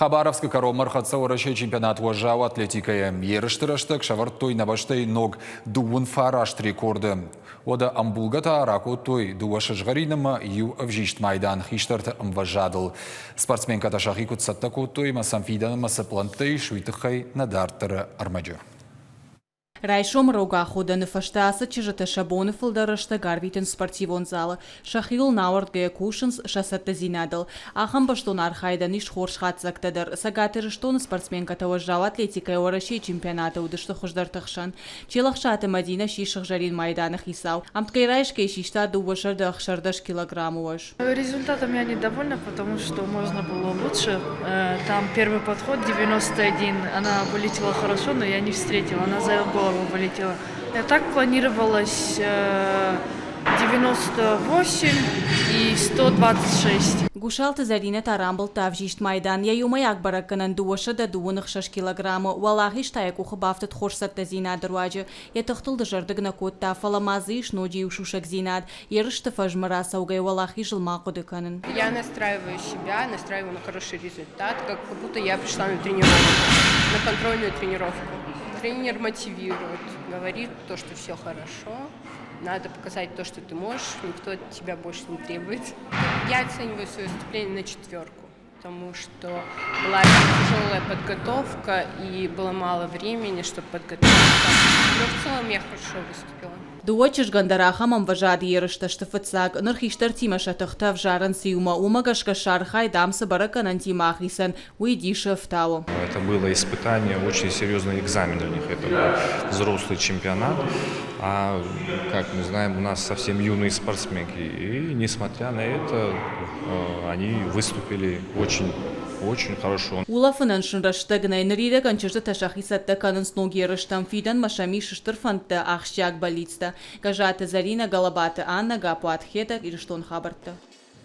Хабаровскы кӕронмӕ ӕрхӕццӕ Уӕрӕсейы чемпионат уӕззау атлетикӕйӕ. Ерысты рӕстӕг сӕвӕрдтой нӕ бӕстӕйы ног 39 рекорды. Уӕдӕ ӕмбулгӕ та ракодтой дыууӕ сызгъӕрин ӕмӕ иу ӕвзист майдан хистӕрты ӕмвӕзадыл. Спортсменкӕтӕ сӕхи куыд цӕттӕ кодтой ӕмӕ сӕм фидӕнмӕ цы пълӕнттӕ ис, уый тыххӕй нӕ дарддӕры ӕрмӕджы. Райсомы рог аходӕны фӕстӕ ацы чызджытӕ сӕ боны фылдӕр рӕстӕг арвитынц спортивон залы. Сӕхиуыл науӕрдгӕйӕ кусынц сӕ цӕттӕдзинадыл. Ахӕм бӕстон архайдӕн ис хорз хатдзӕгтӕ дӕр. Цӕгат Ирыстоны спортсменкӕтӕ уӕззау атлетикӕйӕ Уӕрӕсейы чемпионаты уыдысты хуыздӕрты хсӕн. Челӕхсаты Мӕдинӕ сси сыгъзӕрин майданы хицау. Ӕмткӕй райсгӕйӕ систа 216 килограммы уӕз. Результатом я недовольна, потому что можно было лучше. Там первый подход 91, она вылетела хорошо, но я не встретила, она за голову вылетела. Я так планировалось 98 и 126. Гусалты Зӕринӕ та рамбылдта ӕвзист майдан. Йӕ иумӕйаг бӕрӕггӕнӕн 216 килограммы. Уӕлахиз та йӕ къухы бафтыд хорз цӕттӕдзинады руаджы. Йӕ тыхтыл дызӕрдыг нӕ кодта, фӕлӕ ма дзы ис ноджы иу сусӕгдзинад. Ерысты фӕзмӕ рацӕугӕ уӕлахизыл ма хъуыды кӕнын. Я настраиваю себя, настраиваю на хороший результат, как будто я пришла на тренировку, на контрольную тренировку. Тренер мотивирует, говорит то, что все хорошо, надо показать то, что ты можешь, никто от тебя больше не требует. Я оцениваю свое выступление на четверку, потому что была тяжелая подготовка и было мало времени, чтобы подготовиться. Но в целом я хорошо выступила. Дыууӕ чызгӕн дӕр ахӕм ӕмвӕзады ерыстӕ сты фыццаг. Ныр хистӕртимӕ сӕ тыхтӕ ӕвзарынц иумӕ. Уымӕ гӕсгӕ сӕ архайд ам цы бӕрӕггӕнӕнтимӕ ахицӕн, уый дисы ӕфтауы. Это было испытание, очень серьезный экзамен для них. Это был взрослый чемпионат. А, как мы знаем, у нас совсем юные спортсменки. И, несмотря на это, они выступили очень очень хорошо. Улӕфынӕн сын рӕстӕг нӕй. Ныридӕгӕн чызджытӕ сӕхи цӕттӕ кӕнынц ног ерыстӕм. Фидӕнмӕ сӕм ис стыр фӕндтӕ, ахсджиаг бӕллицтӕ. Гӕззаты Зӕринӕ, Гӕлӕбаты Аннӕ, Гаппуаты Хетӕг, Ирыстон хабӕрттӕ.